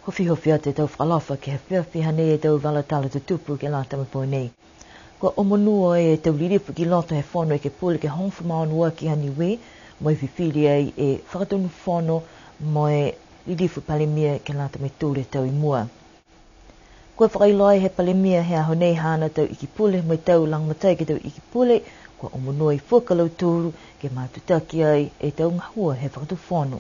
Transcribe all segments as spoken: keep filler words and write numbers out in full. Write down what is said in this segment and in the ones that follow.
Kua fiho fia e tau fakaalofa ke he afiafi nei e tau vala tala tutupu ke lata mo e pō nei. Kua omonuo e tau lilifu ki loto he Fono Ekepule ke hogofulu ma ono aki ha Niue, mo e fifili ai e Fakatonu Fono mo e lilifu Palemia ke lata mo e tolu e tau i mua. Kua fakailoa ai he Palemia he aho nei haana tau Iki Pule mo e tau lagomatai ke he tau Iki Pule, kua omonuo e foki a lautolu ke matutaki ai e tau gahua he Fakatufono.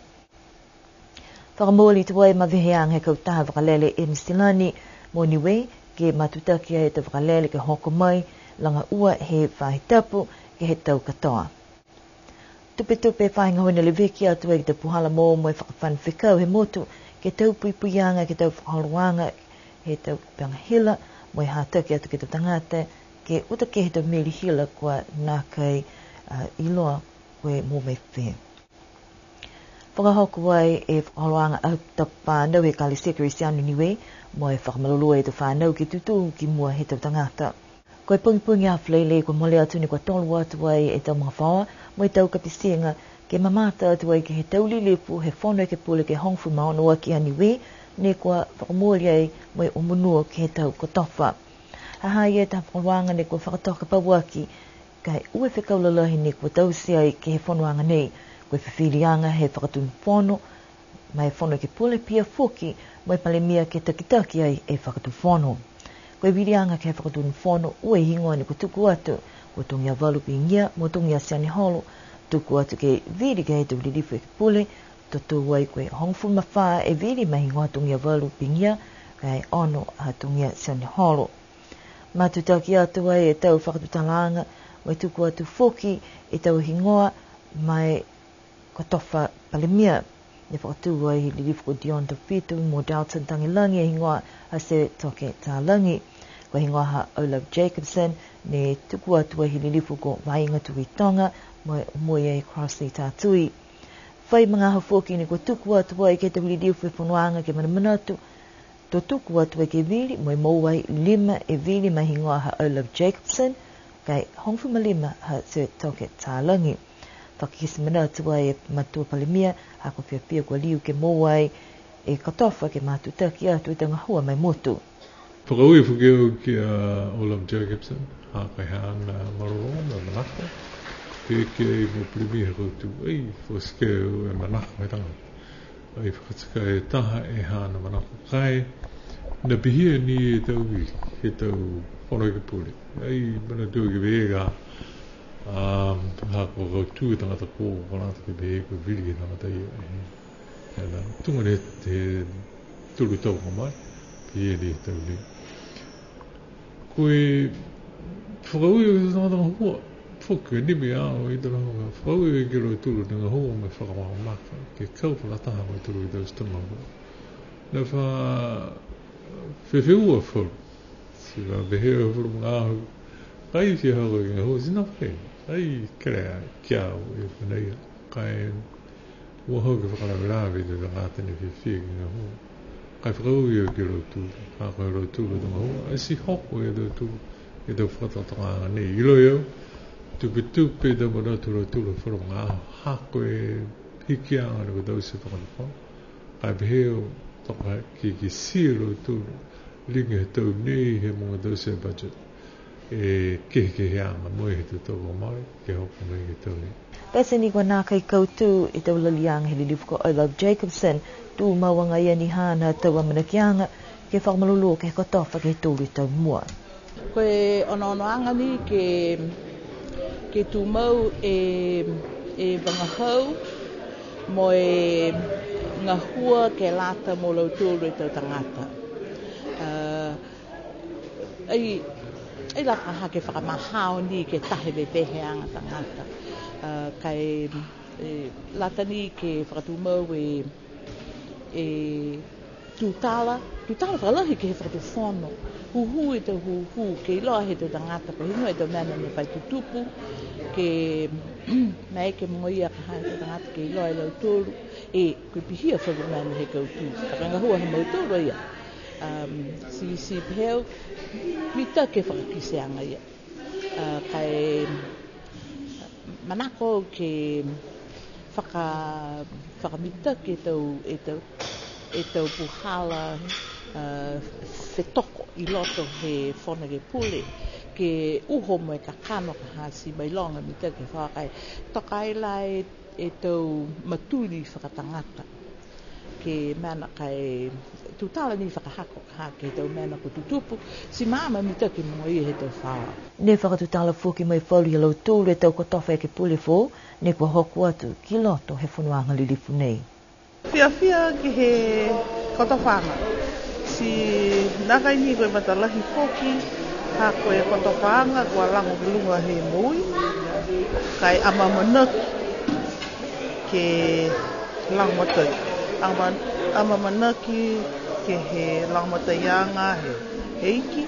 Fakamooli tuai e maveheaga he kautaha vakalele Eni Silani mo Niue, ke matutaki ai e tau vakalele ke hoko mai, laga ua he faahi tapu ke he tau katoa. Tupetupe e faahi gahua ne leveki atu ai ke he puhala moua mo e fakafano fekau he motu, ke he tau puipuiaga, ke he tau fakaholoaga he tau pagahila, mo e hataki atu ke he tau tagata, ke uta kehe e tau meli hila kua nākai, a, iloa ko e moua mai fē. Fakahoko ai e fakaholoaga aho tapu fānau he Ekalesia Kerisiano Niue, mo e fakamalolō e tau fānau ke tutū ki mua he tau tagata. Ko e pogipogi Falaile kua mole atu ni kua tolo atu ai e tau magafaoa, mo e tau kapitiga, ke mamata atu ai ke he tau lilifu he Fono Ekepule ke hogofulu ma ono aki ha Niue, ne kua fakamooli ai mo e omonuo ke he tau kotofa. Ha ha i ai e taha fakaholoaga ne kua fakatoka pauaki, ka e ua e fekau lalahi ne kua taute ai ke he fonoaga nei, ko e fifiliaga he Fakatonu Fono, ma e Fono Ekepule pihia foki mo e Palemia ke takitaki ai e Fakatufono. Ko e viliaga ke he Fakatonu Fono, ua e higoa ne kua tuku atu, ko Togiavalu Pigia mo Togia Sioneholo, tuku atu ke vili ke he tau lilifu Ekepule, totou ai ko e hogofulu ma fā e vili ma e higoa ha Togiavalu Pigia, ka e ono ha Togia Sioneholo. Matutaki atu ai e tau fakatutalaaga, mo e tuku atu foki e tau higoa ma e kotofa Palemia. Ne fakatū ai he lilifu ko Dion Tofito mo Dalton Tagelagi e higoa ha Sir Toke Talagi. Ko e higoa ha O'Love Jacobsen, ne tuku atu ai he lilifu ko Vaiga Tukuitoga, mo e omoi ai Crossley Tatui. Fai magaaho foki ne kua tuku atu ai ke he tau lilifu he fonoaga ke manamanatu, to tuku atu ai ke vili, mo e moua ai lima e vili ma e higoa ha O'Love Jacobsen, ka e hogofulu ma lima ha Sir Toke Talagi. Fakakite manatu ai e Matua Palemia, ha kua fiafia kua liu ke moua ai e kotofa ke matutaki atu e tau gahua ma e motu. Fakaaue foki au ki a O'Love Jacobsen, ha ko e haana malolō mo e manako. Ke, ke mo Palemia he kautū, ai, fakasike au e manako he tagata. Ai fakataka e taha e haana manako ka e, ne pihia ni e tau vili, he tau Fono Ekepule. Ai, manatu ke vega, a, ha kua kautū e tagata ko, kua lata ke pehē kua vili ke he tagata ia. E, e na, tuga ni he tolu tau kua mole, pihia ni e tau nei. Ko e fakaaue ke he tau tagata gahua, foki e nimi a au i tala hau, fakaaue ke he lautolu ne gahua mo e fakamakamaka, ke kau fakataha mo e tolu e tau tau gahua. Ne fa fefeua falu, ti ka pehē falu magaaho, ka e ti ha ko e gahua, ti na fai, ai kelea, ki a au, e mena ia, ka e Ua hau ke fakalavelave e tau tagata ne fiafia ke gahua. Ka e fakaaue au ki a lautolu, ha ko e lautolu e tau gahua, ai ti hoko e lautolu, e tau fakatokatokaaga nei. Iloa e au, tupetupe e tau manatu ha lautolu falu magaaho, ha ko e hikiaga ne kua taute he Fakatufono. Ka e pehē au, toka ke kitia e lautolu, liga he tau nei, he mogo taute e budget. E kehekeheaga mai he tau tau kua mole, ke hoko mai ke he tau nei. Pete ni kua nākai kautū e tau laliaga he lilifu ko O'Love Jacobsen, tumau agaia ni haana tau amanakiaga, ke fakamalolō ke he kotofa ke he tolu e tau i mua. Ko e onoonoaga ni ke, ke tumau e, e vagahau mo e gahua ke lata mo lautolu e tau tagata. A, Ai, ai lata ha ke fakamahao ni ke taha e veveheaga tagata. A, ka e, e, lata ni ke fakatumau e, e, tutala, tutala fakalahi ke he fakatufono. Hūhū e tau hūhū, ke iloa he tau tagata, ko e heigoa e tau mena ne fai tutupu, ke maeke mogoia ka ha e tau tagata ke iloa e lautolu, e, ko e pihia falu mena he kautū, ka e gahua he mautolu ia. Um, ti, ti pehē au, mitaki e fakakiteaga ia. A, ka e manako ke faka-, fakamitaki e tau, e tau E tau puhala, a, fetoko i loto he Fono Ekepule, ke uho mo e kakano ka ha ti mailoga mitaki he fakakai. Toka ai la e, e tau matuli fakatagata. Ke mena ka e tutala ni fakahako ka ha ke he tau mena kua tutupu, ti maama mitaki mo ia he tau fā. Ne fakatutala foki mai falu ia lautolu e tau kotofa ekepule foou, ne kua hoko atu ki loto he fonoaga lilifu nei. Fiafia ke he kotofaaga. Ti nākai ni ko e matalahi foki, ha ko e kotofaaga kua lago ki luga he moui, ka e amaamanaki ke lagomatai. Ama-, amaamanaki ke he lagomataiaga he, he Iki,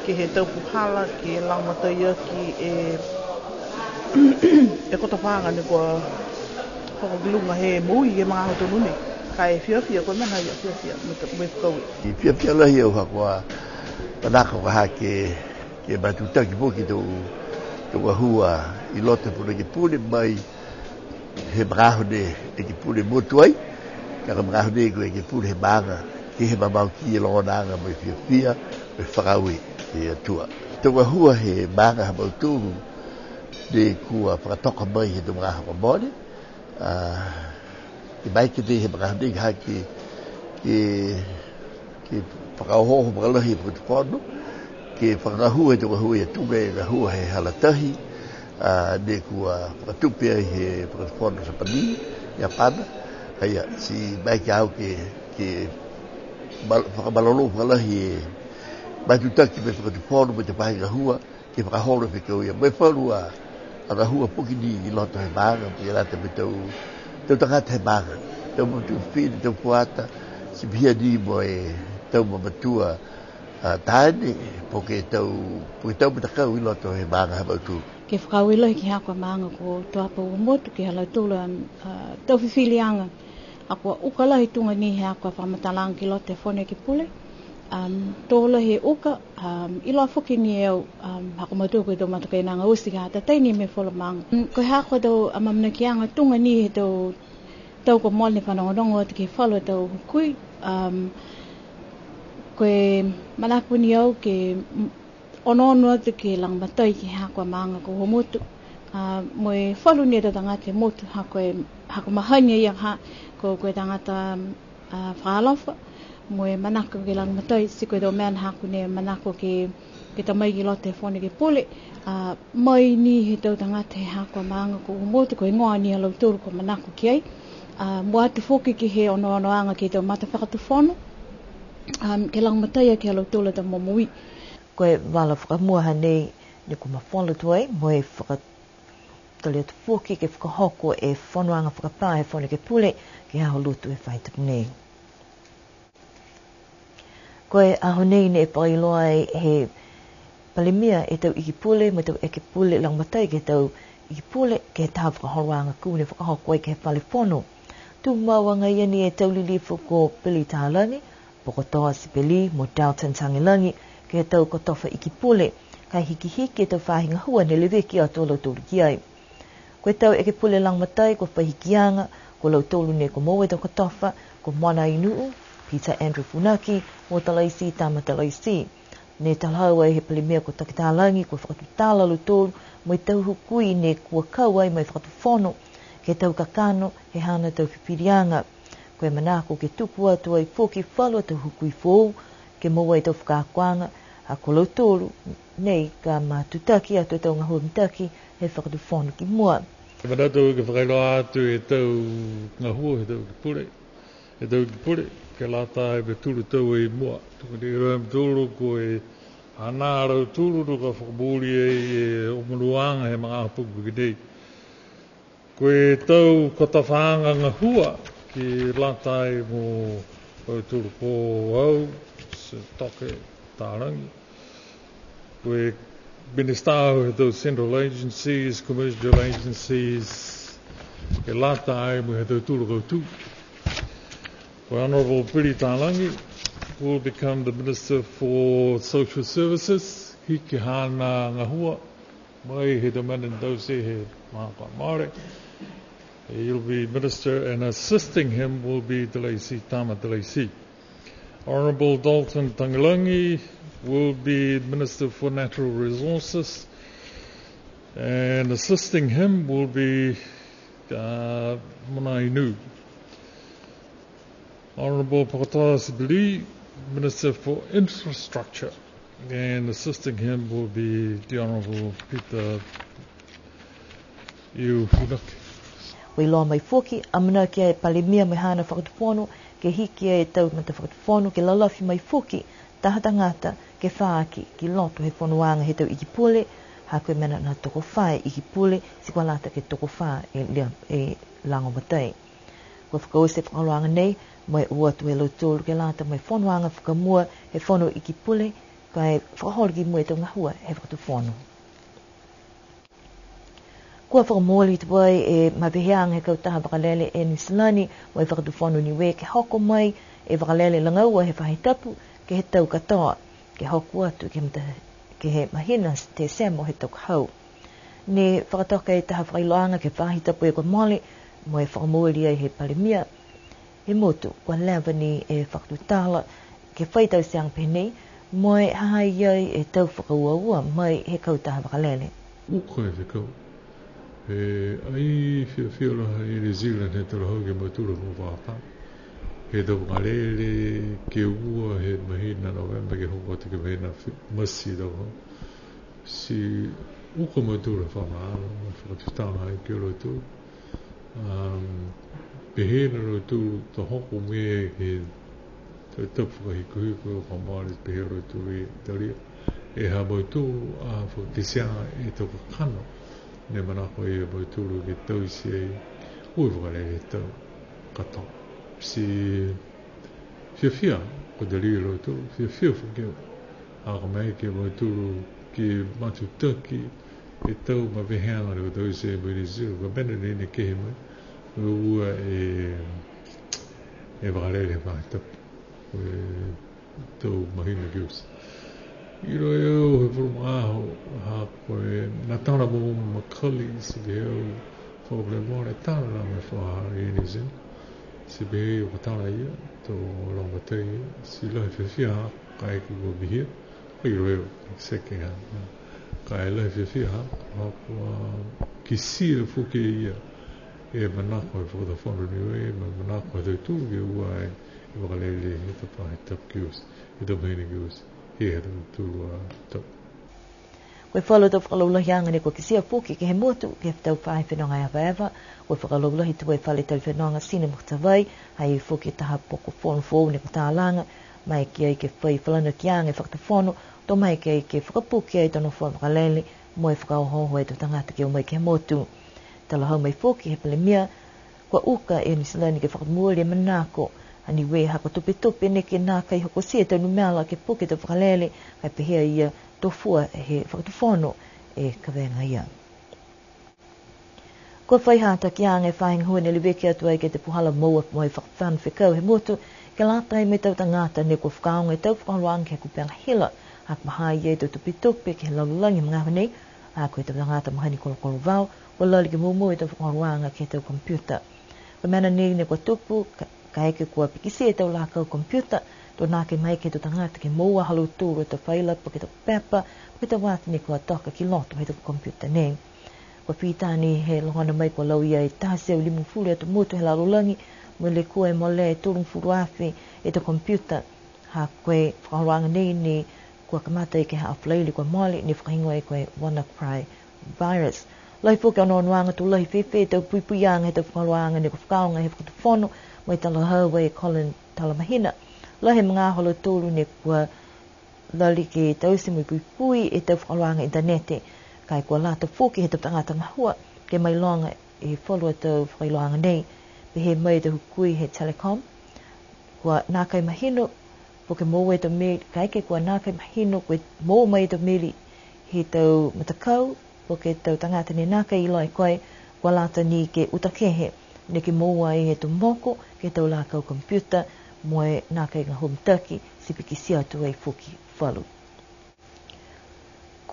ke he tau puhala ke lagomatai aki e, e kotofaaga ne kua hoko ki luga he moui he magaaho tonu nei. Ka e fiafia, ko e mena ia fiafia, mo e, mo e fakaaue. Fiafia lahi au ha kua manako ka ha ke, ke matutaki foki tau, tau gahua i loto he Fono Ekepule mai he magaaho ne ekepule motu ai, ka ko e magaaho nei ko e ekepule he maaga, ke he mamao ki e logonaaga mo e fiafia, mo e fakaaue he Atua. Tau gahua he maaga ha mautolu, ne kua fakatoka mai he tau magaaho kua mole, a, ke maeke he magaaho nei ka ha ke, ke ke fakaohooho fakalahi e Fakatufono, ke fakagahua e tau gahua ia tuga e gahua he hala tahi, a, ne kua fakatupe ai he Fakatufono Sapani, Iapana, ka ia, ti maeke au ke, ke mal-, fakamalolō fakalahi e matutaki mo e Fakatufono mo e tau faahi gahua, ke fakaholo e fekau ia. Mo e falu a, a gahua foki ni i loto he maaga, ke lata mo e tau, tau tagata he maaga. Tau matua fifine, tau fuata, ti pihia ni mo e tau mamatua, a, taane, po ke tau, po ke tau matakau i loto he maaga ha mautolu. Ke fakaaue lahi ke he haaku a maaga ko Tuapa Uhomotu, ke he ha lautolu a, a, tau fifiliaga. A kua uka lahi tuga ni he haaku a fakamatalaaga ki loto he Fono Ekepule. Um, to lahi e uka, um, iloa foki ni e au, um, ha ko mautolu ko e tau matakainaga oti ka ha tatai ni mo e falu a maaga. Um, ko e haaku a tau amaamanakiaga tuga ni he tau, tau kua mole ne fanogonogo atu ke he falu a tau hukui. Um, ko e manako ni au ke, mm, onoono atu ke lagomatai ke he haaku a maaga ko Uhomotu. A, mo e falu ni e tau tagata he motu, ha ko e, ha ko e mahani ia ha, ko, ko e tagata, a, fakaalofa, mo e manako ke lagomatai, ti ko e tau mena haaku ne manako ke, ke ta mai ki loto he Fono Ekepule, a, mai ni he tau tagata he haaku a maaga ko Uhomotu, ko e higoa ni ha lautolu kua manako ki ai, a, mua atu foki ke he onoonoaga ke he tau matafakatufono, um, ke lagomatai aki ha lautolu a tau momoui. Ko e vala fakamua hanei ne kua mafola tuai, mo e fakatali atu foki ke fakahoko e fonoaga fakapā he Fono Ekepule ke he Aho Lotu he faahi tapu nei. Ko e aho nei ne fakailoa ai he Palemia e tau Iki Pule, mo e tau Ekepule lagomatai ke he tau Iki Pule, ke he taha fakaholoaga kū ne fakahoko ai ke he Fale Fono. Tumau agaia ni e tau lilifu ko Billy Talagi, Pokotoa Sipeli mo Dalton Tagelagi, ke he tau kotofa Iki Pule, ka e hikihiki e tau faahi gahua ne leveki atu a lautolu ki ai. Ko e tau Ekepule lagomatai kua fai hikiaga, ko lautolu ne kua moua e tau kotofa, ko Mona Ainuu, Peter Andrew Funaki, mo Talaiti Tama Talaiti. Ne talahau ai he Palemia ko Taki Talagi, kua fakatutala a lautolu, mo e tau hukui ne kua kau ai mo e Fakatufono, ke he tau kakano, he haana tau fifiliaga. Ko e manako ke tuku atu ai foki falu a tau hukui foou, ke moua e tau fakaakoaga, ha ko lautolu nei ka matutaki atu e tau gahua mitaki he Fakatufono ki mua. Manatu ke fakailoa atu e tau gahua he tau Iki Pule, he tau Iki Pule, ke lata ai mo e tolu tau i mua. Tuga ni e iloa e mautolu ko e hanā a lautolu ne kua fakamooli ai e omonuaga he magaaho pokipoki nei. Ko e tau kotofaaga gahua ke lata ai mo lautolu ko au, Sir Toke Talagi. Ko e Minisita he tau Central Agencies, Commercial Agencies, ke lata ai mo e tau tolu kautū. Ko Honourable Billy Talagi will become the Minister for Social Services, hiki haana gahua, mai he tau mena ne taute he magaaho kua mole. He'll be Minister, and assisting him will be Talaititama Talaiti. Honourable Dalton Tagelagi will be Minister for Natural Resources, and assisting him will be, uh, Manainū. Honourable Pakatoa Sipeli, Minister for Infrastructure, and assisting him will be the Honourable Peter Iufunaki. Kua iloa mai foki, amanaki e Palemia mo e haana fakatufono ke hiki e tau matafakatufono ke lalafi mai foki taha tagata ke fā aki ki loto he fonoaga he tau Iki Pule, ha ko e mena ne tokofā e Iki Pule, ti kua lata ke tokofā e, e lagomatai. Kua fakaoti e fakaholoaga nei, mo e o atu e lautolu ke lata mo e fonoaga fakamua he Fono Iki Pule, ka e fakaholo ki mua e tau gahua he fakatufono. Kua fakamooli tuai e maveheaga he kautaha vakalele Air New Zealand mo e Fakatufono Niue ke hoko mai e vakalele lagaua he faahi tapu ke he tau katoa, ke hoko atu ke he mata-, ke he mahina Tesemo he tau ka hau. Ne fakatoka e taha fakailoaga ke he faahi tapu kua mole, mo e fakamooli ai he Palemia he motu, kua leva ni e fakatutala ke fai tauteaga pehē nei, mo e ha ha i ai e tau fakauaua mai he kautaha vakalele. Uka e fekau. E, ai fiafia lahi a New Zealand he talahau ke mautolu mo vapa. He tau vakalele ke ua he mahina November ke hoko atu ke he mahina Fi-, Mati tau. Ti uka mautolu he fakamaama, fakatutala ai ki a lautolu. Um, pehē ni a lautolu to hoko mai ke he tau tapu fakahikuhiku kua mole, pehē a lautolu e talia e ha mautolu a fakakiteaga e tau kakano ne manako a mautolu ke taute ai ua e vakalele he tau katoa. Ti fiafia, kua talia e lautolu, fiafia foki au. Ha ko e maeke a mautolu ke matutaki e tau maveheaga ne kua taute mai Niu Silani, ko e mena nei ne kehe mai, ua e, e vakalele he faahi tapu. Ko e tau mahina ke oti. Iloa e au he falu magaaho, ha ko e, ne tala mo Macaulay, ti pehē au, fakamolemole, tala la mo e fakahā i Niu Silani. Ti pehē au ka tala ia, to lagomatai ia, ti lahi e fiafia ha, kaeke kua pihia, ka iloa e au, seke ha. Ka e lahi e fiafia ha, ha kua kitia foki e ia e manako he Fakatufono Niue, mo e manako he tautolu ke ua e, e vakalele he tau faahi tapu ke oti, he tau mahina ke oti, he ha tautolu a tau. Ko e falu tau fakalaulahiaga ne kua kitia foki ke he motu, ke he tau faahi fenoga evaeva, ko e fakalaulahi tuai e fale tali fenoga Sine Matavai, ha i ai foki taha poko fono foou ne kua talaga, maeke ai ke fai falanakiaga e fakatufono, to maeke ai ke fakapuke ai e tau nofoa vakalele, mo e fakaohooho e tau tagata ke o mai ke he motu. Talahau mai foki he Palemia, kua uka e Niu Silani ke fakamooli e manako a Niue ha ko e tupetupe neke nākai hokotia e tau numela ke puke e tau vakalele, ka e pehē a ia to fua he fakatufono e kavega ia. Kua fai hatakiaga e faahi gahua ne leveki atu ai ke he puhala moua mo e fakafano fekau he motu, ke lata mo e tau tagata ne kua fakaaoga e tau fakaholoaga ke he kupega hila, ha kua ha i ai e tau tupetupe ke he lalolagi he magaaho nei, ha ko e tau tagata mahani kolokolovao, kua lali ke moumou e tau fakaholoaga ke he tau komipiuta. Ko e mena nei ne kua tupu, ka, kaeke kua pikitia e tau lakau komipiuta, to nākai maeke he tau tagata ke moua ha lautolu a tau faila, po ke tau pepa, po ke tau ata ne kua toka ki loto he tau komipiuta nei. Kua fita ni he logona mai kua lauia e taha e teau limagofulu e atu motu he lalolagi, mo e lekua e mole e tolugofulu afe e tau komipiuta. Ha ko e fakaholoaga nei ne kua kamata ai ke he aho Falaile kua mole, ne fakahigoa ai ko e WannaCry virus. Lahi foki e onoonoaga to lahi fēfē e tau puipuiaga he tau fakaholoaga ne kua fakaaoga he fakatufono, mo e talahau ai e Colin Talamahina. Lahi e magaaho ha lautolu ne kua lali ke taute mo e puipui e tau fakaholoaga initanete, ka e kua lata foki he tau tagata gahua ke mailoga e falu a tau fakailoaga nei. Pehē mai e tau hukui he Telecom, kua nākai mahino, po ke moua e tau meli, kaeke kua nākai mahino, ko e moua mai e tau meli he tau matakau, po ke tau tagata ne nākai iloa e koe, kua lata ni ke uta kehe, neke moua ai e tau moko, ke he tau lakau komipiuta, mo e nākai gahua mitaki, ti pikitia atu ai foki falu.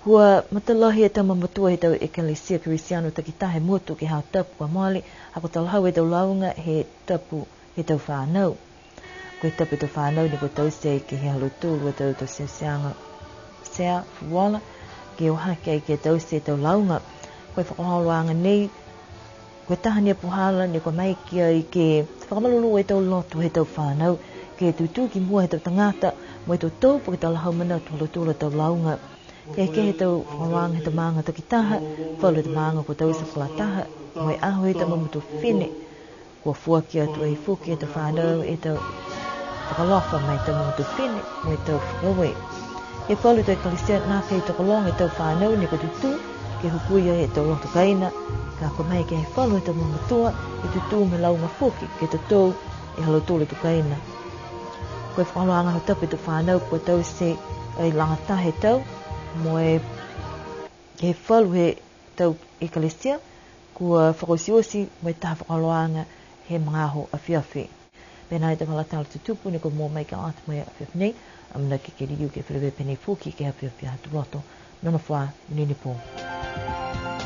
Kua matalahi e tau mamatua he tau ekalesia Kerisiano takitaha he motu ke he aho tapu kua mole, ha kua talahau e tau lauga he tapu he tau fanau. Ko e tapu he tau fanau ne kua taute ke he ha lautolu a tau tau seaseaga sea fuala, ke o hake ai ke taute e tau lauga. Ko e fakaholoaga nei, ko e taha ni a puhala ne kua maeke ai ke fakamalolō e tau loto he tau fanau, ke tutū ki mua he tau tagata, mo e tau tau po ke talahau manatu ha lautolu a tau lauga. Ke he tau fakaholoaga he tau maaga takitaha, falu he tau maaga kua taute fakalataha, mo e aho he tau mamatua fifine. Kua foaki atu ai foki e tau fanau e tau fakaalofa ma e tau mamatua fifine, mo e tau fakaaue. He falu tau ekalesia nākai tokologa e tau fanau ne kua tutū, ke hukui ai e tau loto kaina, ka kua maeke he falu he tau mamatua, ke tutū mo e lauga foki, ke totou e ha lautolu a tau kaina. Ko e fakaholoaga he aho tapu he tau fanau kua taute ai lagataha e tau, mo e he falu he tau ekalesia, kua fakaotioti mo e taha fakaholoaga he magaaho afiafi. Pehē nai e tau vala tala tutupu ne kua moua mai ke lata mo e afiafi nei, amanaki ke liu ke feleveia pehē nei foki ke he afiafi Aho Tuloto. Nonofo ā, monuina e pō.